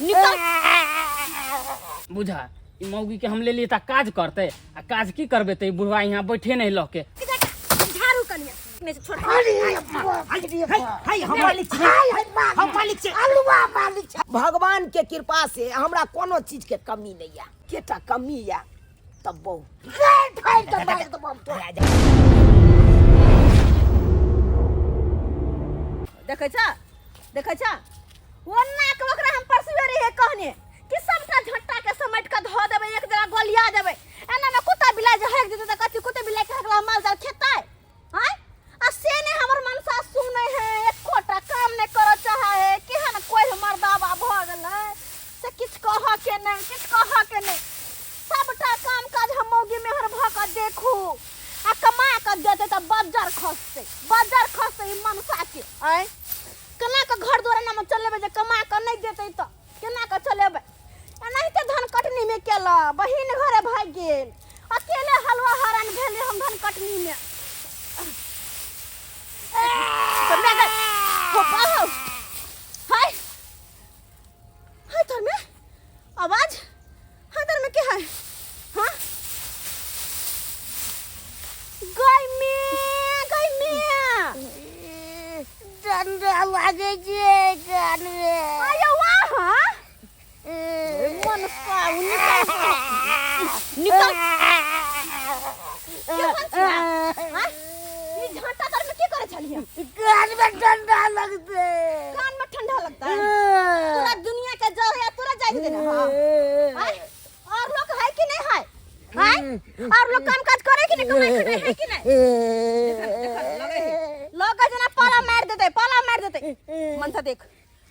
निकल। बुझा ई मौगी के हम लेलिए त काज करते आ काज की करबे त ई बुढ़वा यहाँ बैठे नहीं लके। झाड़ू कनिया नहीं छोड़। हाय, हम मालिक छी, हम मालिक छी, अलुआ मालिक छी। भगवान के कृपा से हमरा कोनो चीज के कमी नहीं है। केटा कमी है तब बहु ठाढ़ के मारि देबो हम तोरा। देखै छ, देखै छ, ओन्ना के ओकरा हम परसुए रहिए कहने कि सबटा झट्टा के समेट के धो देबै, एक जगह गोलिया देबै। एना में कुत्ता बिलाइ जे हक जेतै त कथी? कुत्ता बिलाइ के हकला माल जाल खेतै? आँय, आ से नहीं हमर मनसा सुनै है, एकोटा काम नहीं करऽ चाहै है। केहन कोई मर्दाबा भऽ गेलै से किछु कहऽ के नहीं, किछु कहऽ के नहीं। सबटा काम काज हम मौगी मेहर भऽ कऽ देखू आ कमा कऽ देतै तऽ बज्जर खसतै, बज्जर खसतै ई मनसा के। आँय, केना कऽ घर दुआर एनामे चलेबै जे कमा कऽ नहि देतै तऽ केना कऽ चलेबै? एनाहिते धान कटनीमे केलक, बहिन घरे भागि गेल, अकेले हलवा हरान भेलै हम धान कटनीमे। तऽ मैं गई, हो पाहो। हाय हाय, तोर में आवाज, हाय तोर में के है? हाँ गई में, गई में। ठंडा लागे छै कान में। आयो वाह, हाँ मन साउ, निकल निकल। केहन छै? हाँ? ई झांटा तर में की करे छलियै? कान में ठंडा लगते। कान में ठंडा लगता है? पूरा दुनिया के जल है, तोरा जाय देने। हां आय, और लोग है कि नहीं है? आय, और लोग काम काज करे कि नहीं? कमाई खटाई है कि नहीं? लोग जना पाला मार देते, पाला मार देते। मनसा देख,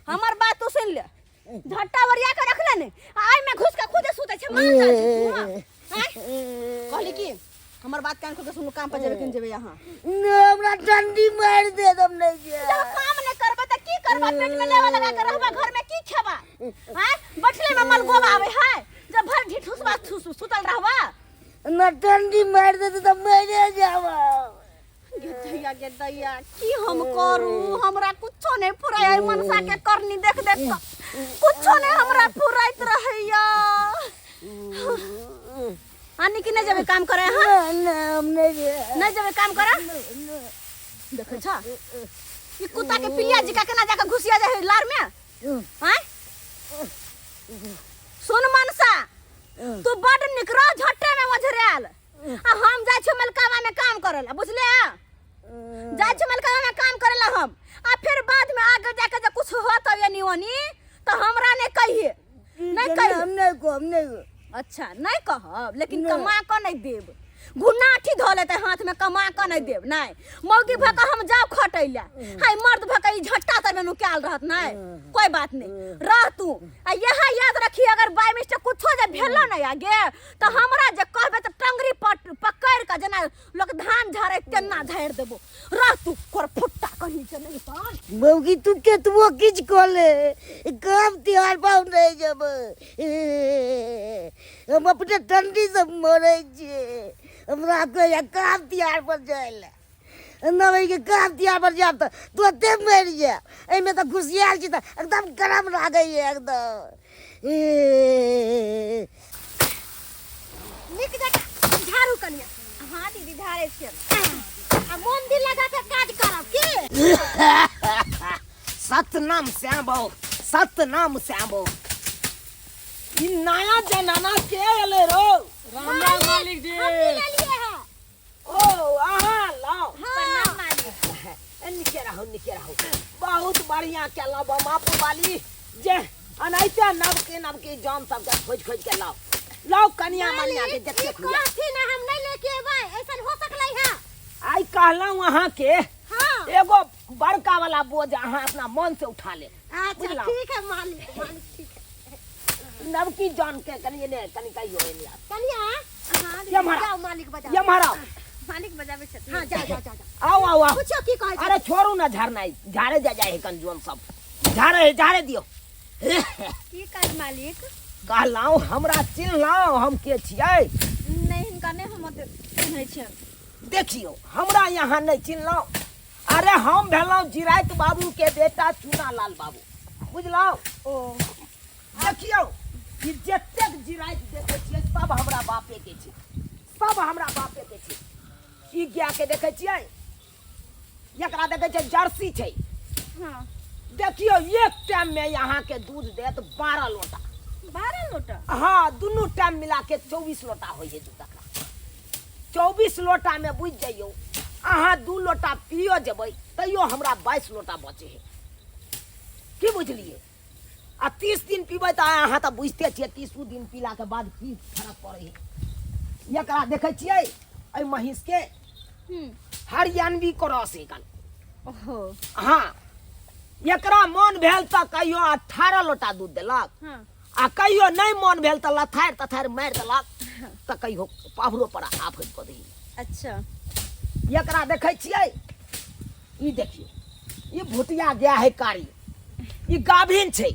हमर बात तू सुन ले। झट्टा वरिया के रख ले ने, आय में घुस के खुदे सुते छै, मार जाइ छै तू। हां आय, कहली कि हमर बात कान खोल के सुनू, काम पर जेबे कि जेबे यहाँ? हमरा ठंडी मार दे दम नहीं जे। जब काम नहीं करबे त की करबा? पेट में लेवा लगा के रहबा, घर में की खेबा? हां, बैठले में मलगोबा आवे है, जब भर ढिठुसबा सुतल रहबा न, ठंडी मार दे त मरे जावा। गे दैया, गे दैया, की हम करू? हमरा कुछो नहीं फुराय। मनसा के करनी देख देख के कुछो नहीं हमरा फुराइत रहैया। आनी कि नहीं जेबे काम करे? हां। ना, हम नहीं जे। नहीं जेबे काम करे? देखै छ ई कुत्ता के पिलिया जी का केना जाके घुसिया जाय है लार में। आय सुन मनसा, तू बड निक रह झट्टे में ओझरायल, आ हम जाइ छी मलकावा में काम करे ला, बुझले? जाइ छी मलकावा में काम करे ला हम, आ फिर बाद में आगे जाके जे कुछ होत एनी ओनी तो हमरा नहीं कहिए, नहीं कहिए। हम नहीं को, हम नहीं को। अच्छा, नहीं कहब, लेकिन कमा कऽ नहीं देब। घुनाठी धऽ लेतै हाथ में, कमा कऽ नहीं देब। नहीं मौगी भऽ कऽ हम जाउ खटै लए, हाय मर्द भऽ कऽ ई झट्टा तर में नुकायल रहत। नहीं, कोई बात नहीं, रह तू। आ यह याद रखी, अगर बाय मिस्टेक कुछो जे भेलो नहीं आगे तो हमरा जे कहबे तऽ टंगरी पकड़ कऽ जेना लोक धान झाड़े तेना झाड़ि देबो। रह तू कर फुट्टा कहीं के नहीं तन। मौगी, तू केतबो किछ कऽ ले, काम तिहार पाउ नहीं जब। हम अपने ठंडी से मरै छियै, हमरा कहैया काम तिहार पर जाय लए। नबै के काम तिहार पर जायब तऽ तुरते मरि जायब। एहिमे तऽ घुसियाल छी तऽ एकदम गरम लागैया एकदम। ए नीक जकाँ झाड़ू कनिया। हाँ दीदी, झाड़े छियै। आ मोन दिल लगा के काज करब की। सतनाम श्याम, सतनाम श्याम। ई नया जनाना के एले रो? राम राम मालिक जी। हम भी ले लिए हैं। ओ अहाँ लाओ। प्रणाम मालिक। ए, निके रहो, निके रहो। बहुत बढ़िया केलौ बापू वाली जे अनाइते नवके नवके जाम सबके खोज खोज के लाओ, लाओ कनिया मनिया के जते ई खुआ। कहथिन हम नहीं लेके एबै, ऐसन हो सकलै है? आई कहलहुँ अहाँ के हाँ। एगो बड़का वाला बोझ अहाँ अपना मन से उठा ले। अच्छा। बुझलहुँ? ठीक है मालिक, मालिक ठीक है। नवकी जान के कनि एने कनि कहियो एने आब। कनिया। हाँ। ये मारा। जाओ मालिक बजाओ। ये मारा। मालिक बजाबै छथिन। हाँ, जाओ जाओ जाओ जाओ। आओ आओ आओ। पूछो की कहै। अरे छोड़ू ना झाड़नाइ, झाड़े जा जाए है कंजून सब, झाड़े है, झाड़े दियो। की काज मालिक? कहलहुँ हमरा चिन्हलहुँ हम के छियै? नहीं, हिनका नहीं हम ओते चिन्है छियनि। देखियौ, हमरा यहाँ नहीं चिन्हलहुँ? अरे हम भेलहुँ जिराइत बाबू के बेटा चूना लाल बाबू, बुझलहुँ? ओ। देखियौ ई जतेक जिराइत देखै छियै सब हमरा बापे के छै, सब हमरा बापे के छै। ई गाय के देखै छियै, एकरा देखै छियै जर्सी छै। हाँ। देखियौ एक टाइम में अहाँ के दूध देत 12 लोटा। 12 लोटा? हाँ, दुनू टाइम मिला के 24 लोटा होइ छै दूध। एकरा 24 लोटा में बुझि जइयौ अहाँ 2 लोटा पियो जेबै तैयो हमरा 22 लोटा बचे है। की बुझलियै? आ 30 दिन पीबै तऽ अहाँ तऽ बुझिते छियै 30 दिन पीलाके बाद की फरक पड़ै है। एकरा देखै छियै एहि महींस के हरियाणवी क्रॉस है कन। ओहो। हाँ, एकरा मन भेल तऽ कहियो 18 लोटा दूध देलक। हाँ। आ कहियो नहि मन भेल तऽ लथारि तथारि मारि देलक तऽ कहियो पाभरो पर आफत कऽ दै। अच्छा। एकरा देखै छियै, ई देखियौ ई भुटिया गाय है कारी, ई गाभिन छै।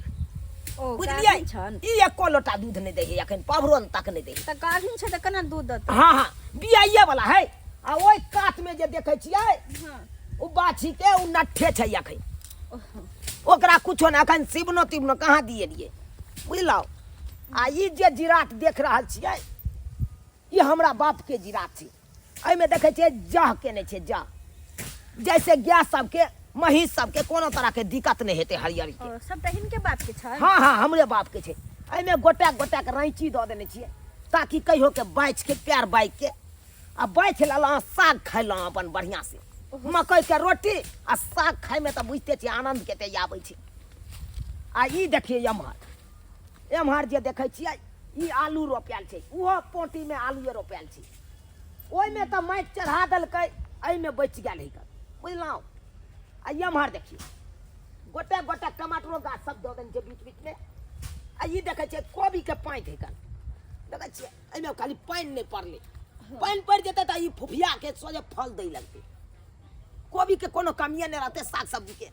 ओ, बुझलियै? गाभिन छन। ई एको लोटा दूध नहि दै है एखन, पाभरो तक नहि दै है। तऽ गाभिन छै तऽ केना दूध देतै? हाँ हाँ, बियाइए वाला है। आ ओहि कात में जे देखै छियै हाँ। ओ बाछी के ओ नट्ठे छै एखन। ओहो। ओकरा कुछो नहि, एखन सिबनो तिबनो कहाँ दिएलियै, बुझलहुँ? आ ई जे जिरात देख रहल छियै ई हमरा बाप के जिरात छै। एहिमे देखै छियै जह केने छै, जह, जैसे गाय सबके महींस सबके कोनो तरह के दिक्कत नहि हेतै हरियरी के। ओ, सबटा हिनके बाप के छै? हाँ हाँ, हमरे बाप के छै। एहिमे गोटा गोटा के रैंची दऽ देने छियै ताकि कहियो के बाछि के पैर बाइक के आ बाछि लेलहुँ, साग खैलहुँ अपन बढ़िआँ से, मकई के रोटी आ साग खाइमे तऽ बुझिते छियै आनंद कते आबै छै। आ ई देखियै एम्हर, एम्हर जे देखै छियै ई आलू रोपायल छै, ओहो पोटीमे आलूए रोपायल छै। ओहिमे तऽ माटि चढ़ा देलकै, एहिमे बचि गेल है, बुझलहुँ? आ एम्हर देखियौ गोटे गोटे टमाटरो गाछ सब दऽ देने छै बीच बीचमे। आ ई देखै छियै कोबीके पाँति है, देखै छियै एहिमे खाली पानि नहि पड़लै, पानि पड़ि जेतै तऽ ई फुफियाके सोझे फल दै लगतै। कोबीके कोनो कमिए नहि रहतै साग सब्जीके।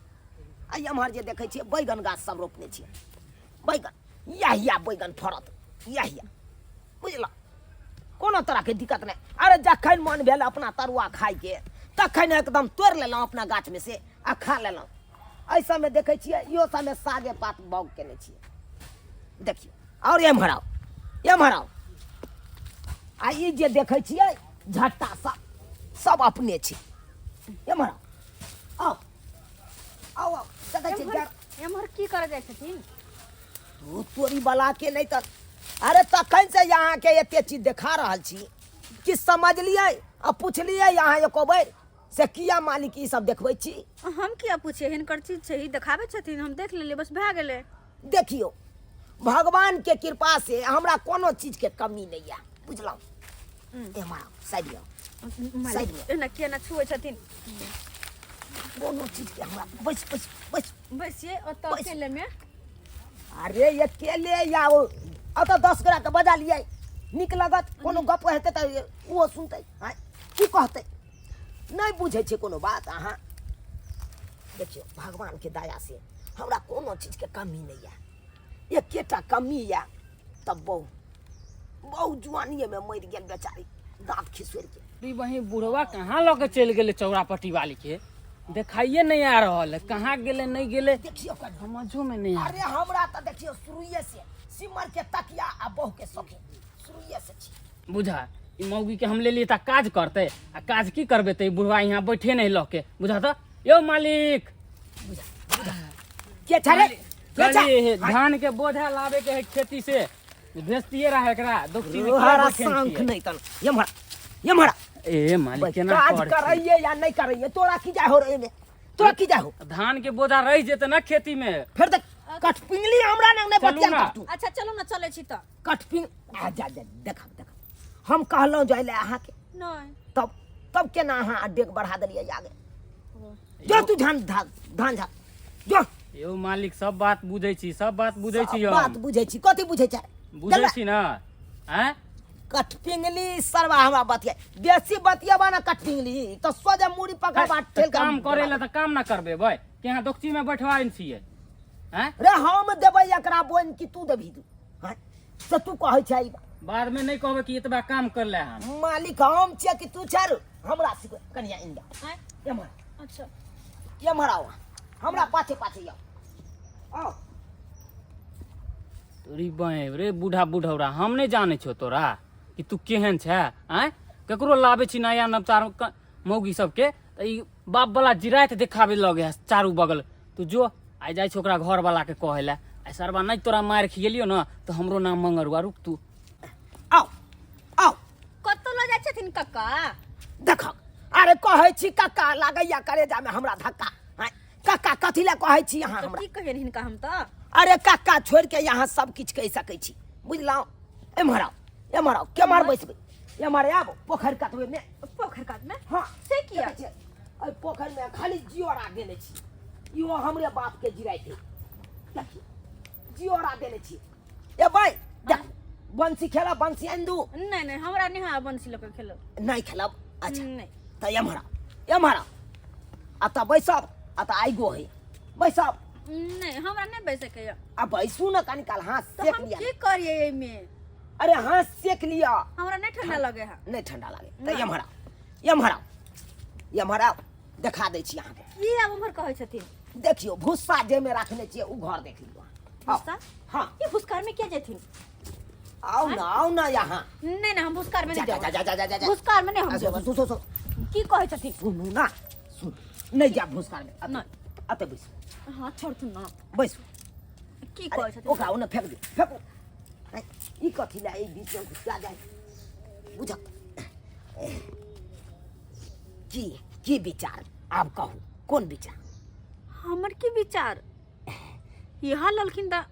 आ एम्हर जे देखै छियै बैगन गाछ सब रोपने छियै, बैगन इएह इएह बैगन फड़त इएह इएह, बुझलहुँ? कोनो तरहके दिक्कत नहि। अरे जखन मन भेल अपना तरुआ खाइके तखन एकदम तोड़ि लेलहुँ अपना गाछमे से आ खा लेलहुँ। एहि सबमे देखै छियै इहो सबमे सागे पात बाउग केने छियै, देखियौ। आओर एम्हर आउ, एम्हर आउ। आ ई जे देखै छियै झट्टा सब सब अपने छै। एम्हर आउ, आउ आउ आउ, देखै छियै एम्हर की करऽ जाइ छथिन? तू तोरी वाला के नहीं तऽ अरे तखन से अहाँके एते चीज देखा रहल छी कि समझलियै आ पुछलियै अहाँ एको बेर से किया मालिक ई सब देखबै छी? हम किया पूछिए, हिनकर चीज छै, ई देखाबै छथिन, हम देख लेलियै, बस भए गेलै। देखियौ भगवान के कृपा से हमरा कोनो चीज के कमी नहीं है, बुझलहुँ? एम्हर आउ, साइड में आउ, साइड में। एना केना छुए छथिन? कोनो चीज के हमरा बैस बैस बैस बैसिए ओतऽ बैस। अकेले में। अरे अकेले या ओ अतऽ 10 गोरा के बजा लियै, नीक लगत, कोनो गप हेतै तऽ ओहो सुनतै। आँय की कहतै? नहि बुझै छै कोनो बात अहाँ। देखियौ भगवान के दया से हमरा कोनो चीज के कमी नहि यऽ, एकेटा कमी यऽ तब बहु, बहु जुआनिए में मरि गेल बेचारी दाँत खिसोरि के। ई बही बुढ़वा कहाँ लऽ के चलि गेलै चौरापट्टी वाली के? देखाइए नहीं आ रहल है, कहाँ गेलै नहीं गेलै देखियौ कनि। समझो में नहीं आ। अरे हमरा तऽ देखियौ शुरुए से सिमर के तकिया आ बहु के सखी शुरुए से छी। बुझा ई मौगी के हम लेलियै तऽ काज करतै, आ काज की करबे तऽ ई बुढ़वा यहाँ बैठे नहीं लऽ के। बुझा तऽ यौ मालिक। बुझा, बुझा। के छै रे? के छै? कहलियै, धान के बोझा लाबे के है खेती से, भेजतियै रहे एकरा दोस्ती में। रोहरा किया बैठल शंख छियै? नहीं तन एम्हर, एम्हर। ए मालिक केना काज कर छी? करैये या नहीं करैये तोरा की जाय हो रे एमे? तोरा की जाय हो? धान के बोझा रह जेते ना खेती में। फिर देख कठपिंगली हमरा नंग नहीं चलू बतिया ना। तू। अच्छा चलू ना, चलै छी तऽ। कठपिंग आ जा जा, देखा देखा हम कहलहुँ जाय ले अहाँके। नहीं। तब केना अहाँ डेग बढ़ा देलियै आगे? जो तू धान धान झा जो। यौ मालिक सब बात बुझै छी, सब बात बुझै छी सब हम। बात बुझै छी, कथी बुझै छै? बुझै छी ना? आँय? कठपिंगली सरवा हमरा बतिया बेसी बतियाबा ना कठपिंगली तऽ सोझे मुड़ी पकड़ बाट तऽ ठेल के काम हम करे ला तऽ काम ना करबे भाई, के यहाँ दोकची में बैठवाइन छियै? आँय? रे हम देबै एकरा बोनि कि तू देबही तू? आँय? से तू कहै छै ई बात। बाद में नहीं कहबै कि एतबा काम कर ले हम। मालिक हम छियै कि तू छै रे? हमरा सिखबै कनिया इंदा। आँय? एम्हर। अच्छा। एम्हर आउ, हमरा पाछे पाछे आउ। आउ। तोरी बाँहि रे बूढ़ा बुढ़ौरा, हम नहि जानै छियौ तोरा कि तू केहन छै। आँय, ककरो लाबै छी नया नवतार मौगी सबके तऽ ई बाप वाला जिराइत देखाबे लगे है चारू बगल। तू जो आइ जाइ छी ओकरा घर वाला के कहै लए, आइ सरबा नहि तोरा मारि खियेलियौ ने तऽ हमरो नाम मंगरुआ। रुक तू। आउ आउ। कतौ लऽ जाइ छथिन कक्का? देखक, अरे कहै छी कक्का, लागैया करेजामे हमरा धक्का। आँय, कक्का कथी लए कहै छी अहाँ तऽ हमरा? की कहियनि हिनका हम तऽ? अरे कक्का छोड़ि के यहाँ सब किछु कहि सकै छी, बुझलहुँ? एम्हर आउ, एम्हर आउ। केम्हर बैसबै? एम्हर आब, पोखरि कातबै मे। पोखरि कात मे? हाँ। से किया? देखै छियै, एहि पोखरि मे खाली जियोरा देने छी। इहो हमरे बाप के जिराइत है। देखियौ, जियोरा देने छी। ए भाइ देख, बंसी खेलब? बंसी आनि दू? नहि नहि, हमरा नहि हा बंसी लऽ कऽ खेलब। नहि खेलब? अच्छा। नहि। तऽ एम्हर आउ, एम्हर आउ। आ तऽ बैसब, आ तऽ आइगो है, बैसब। नहि, हमरा नहि बैसके यऽ। आ बैसू ने कनी काल, हाथ तऽ सेक हम लिअ। की करियै एहिमे? अरे हाथ सेक लिअ। हमरा नहि ठंडा लगे है। नहि ठंडा लागे तऽ नहि। एम्हर आउ, एम्हर आउ, एम्हर आउ, देखा दै छी अहाँके। की आब उम्हर कहै छथिन? देखियौ, भुस्सा जाहिमे राखने छियै ओ घर देख लियौ अहाँ। आउ। भुस्सा? हाँ। ई भुस्कार में किया जेथिन? आउ ना, आउ ना यहाँ। नहीं नहीं, हम भुस्कार में जा नहीं जा जाब। जा जा जा जा जा। भुस्कार में नहीं हम आ, जाब। सुन सुन सुन। की कहै छथिन? सुनू ना, सुन, नहीं जा भुस्कार में। अते नहीं। अते बैसू। हाँ, छोड़थुन ना। बैसू। की अरे, कहै छथिन? ओकरा ओने फेंक दियौ, फेंकू। आँय, ई कथी लए एहि बीचमे घुसिया जाय? बुझक की की विचार? आब कहू, कोन विचार? हमर की विचार? यहाँ ललखिन तऽ।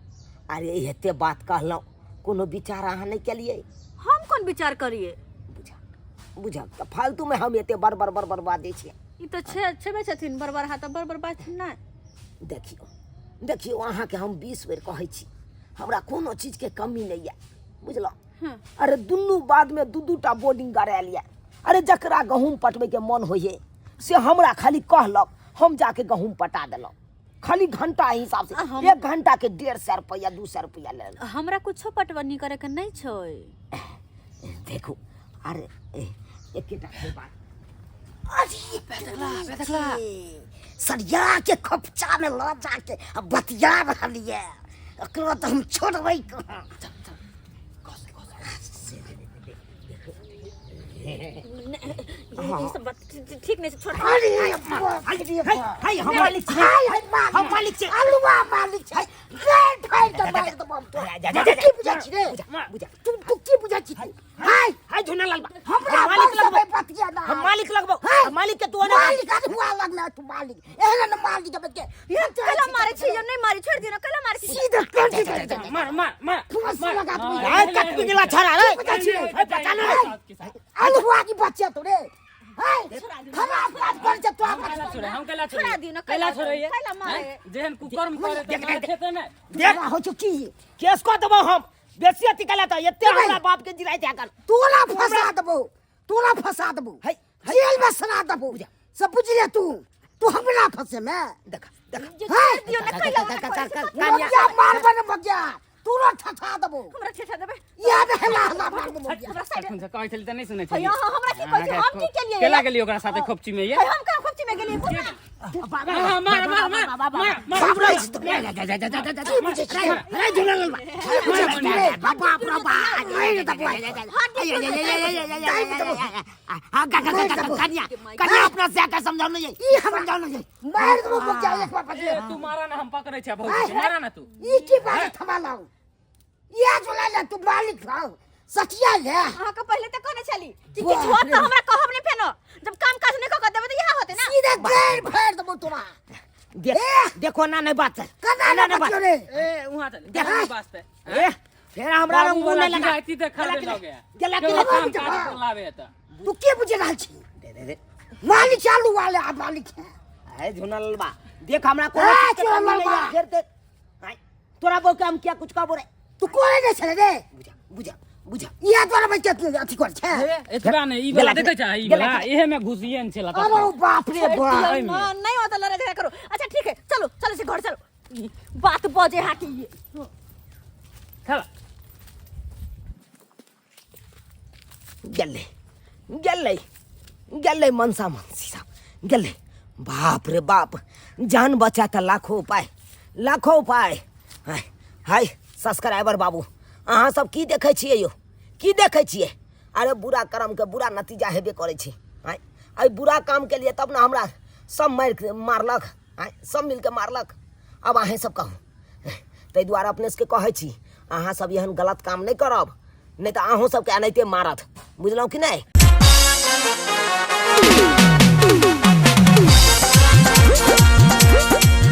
अरे एते बात कहलहुँ, कोनो विचार अहाँ नहि केलियै। हम कोन विचार करियै? बुझक बुझक, तऽ फालतूमे हम एते बड़ बड़ बड़ बड़ बाजै छियै। ई तऽ छे छेबे छथिन बड़बड़, हा तऽ बड़बड़ बाजथिन नहि। देखियौ देखियौ, अहाँके हम 20 बेर कहै छी, हमरा कोनो चीजके कमी नहि यऽ, बुझलहुँ? हँ। अरे दुनू बादमे दू दू टा बोर्डिंग गरायल यऽ। अरे जकरा गहूँम पटबैके मन होइए से हमरा खाली कहलक, हम जाके गहूँम पटा देलहुँ। खाली घंटा हिसाब से आ हम एक घंटा के 150 रुपया 200 रुपया ले लेलहुँ। हमरा कुछो पटवनी करे के नहीं छै। देखू, अरे एकेटा छै बात। अरे सरिया के खोपचा में लऽ जाके आ बतिया रहल ये, एकरो तऽ हम छोड़बै कहाँ? ई सब बात ठीक नहीं छै, छोड़। अरे बाप रे बाप। हाय, हम मालिक छी। हाय हाय मालिक। हम मालिक छी। अलुआ मालिक छै। गैर फाड़ि के मारि देबौ हम तोरा। जा, जा, तू जा, की बुझै छी रे? बुझा। तू तू की बुझै छी तू? हाय हाय झुना लाल बा। हमरा हम मालिक बाप लगबौ। से बतिया ना। हम मालिक लगबौ। हाय। हम मालिक के तू ओने मालिक आदमी लगना तू मालिक। एहन न मालिक देबै के। एहन तो कैला मारे छी? नहीं मारे, छोड़ दियो ना, कैला मारे छी? सीधे कर दे। मार मार मार। फुस लगा देबै। हाय कट पिघला छड़ा रे। की बुझै छी रे? हाय, पता नहीं। अलुआ की बच्चा तू रे। हाय खराब काज कर जे तू हम कैला छोड़े? हम कैला छोड़े? छोड़ा दियो ना, कैला कैला छोड़े? कैला मारे? जेहन कुकर्म करे तऽ मार खेतै ने। देख हो चुकी। केस कऽ देबौ हम बेसी अथी केला तऽ। एते हमरा बाप के जिराइ दे कर। तोरा फंसा देबो, तोरा फंसा देबो। है, जेल में सड़ा देबो, सब बुझले तू। तू हमरा फंसे में देख देख। जे छोड़ दियो ना, कैला ओना करै छी? बगिया मारबे ने बगिया, तोरा ठठा देबो। हमरा ठेठा देबै? या ने हेला हला मार देबो बगिया। हमरा साइड तखन से कहै छली तऽ नहि सुनै है, छली। अहाँ हमरा की कहै छी? हम की केलियै? केला गेली ओकरा साथे खोपची में ये? है, हम कहाँ खोपची में गेलियै बुझा? मार मार मार मार मार। बाप रे, की बुझै छी अरे झुना लाल बा। की बुझै छी रे? बाप रे बाप, नहीं देबो। कन्या कन्या, अपना से आके समझाओ नहीं। ई हमरा मार देबो बगिया एक बार पकड़े। ए, तू मारा ना, हम पकड़ै छै भौजी के, मारा ना तू। ई की बात थमा लाऊ या झोला ले, तू मालिक छौ सचिया ले। अहाँके पहिले तऽ कहने छली कि किछु होत तऽ हमरा कहब नहि, फेनो जब काम काज नहि कऽ के देबै तऽ इएह होतै ना। सीधे गैर फाड़ देबो तोरा। देख देखो ना, नहीं बात कना ना ना बात बतियो रे। ए, उहाँ चल देख। वास्ते। ए, फेर हमरा रंग बाबू मुंह वाला नहीं लगा। जिरायती देखाबे लगे। गेला कि केओ नहीं? काम काज पर लाबे तऽ। तू की बुझि रहल छी? दे दे दे। मालिक चालू वाले आ मालिक है। अरे झुना लाल बा, देख, हमरा कोनो ए, चीज के झुना कमी लाल नहीं बा। है। फेर देख। हाय, तोरा बहू के हम क्या कुछ कहबो रे? तू कोने नै छले रे? बुझा बुझा बुझा। इएह द्वारा बच्चा अथी कर छै। एतबा नहि, ई वाला गेला देखै छै, ई गेला वाला एहे में घुसिए ने छला। अरे बाप रे छोड़ बाप। दियौ ना, नहीं होता लड़ाई झगड़ा करो। अच्छा ठीक है, चलो चलो से घर चलो। ई बात बजे हाकी ये। चल। गेलै गेलै गेलै, मनसा मनसी साहब गेलै। बाप रे बाप, जान बचा तऽ लाखो उपाय, लाखो उपाय। हाय हाय, सब्सक्राइबर बाबू अहाँ सब की देखै छियै यौ की देखै छियै अरे बुरा कर्मके बुरा नतीजा हेबे करै छै आँय एहि बुरा कामके लिए तब ने हमरा सब मारि मारलक आँय सब मिलके मारलक आब अहेँ सब कहू ताहि दुआरे अपने सबके कहै छी अहाँ सब एहन गलत काम नहि करब नहि तऽ अहूँ सबके एनाहिते मारत बुझलहुँ कि नहि।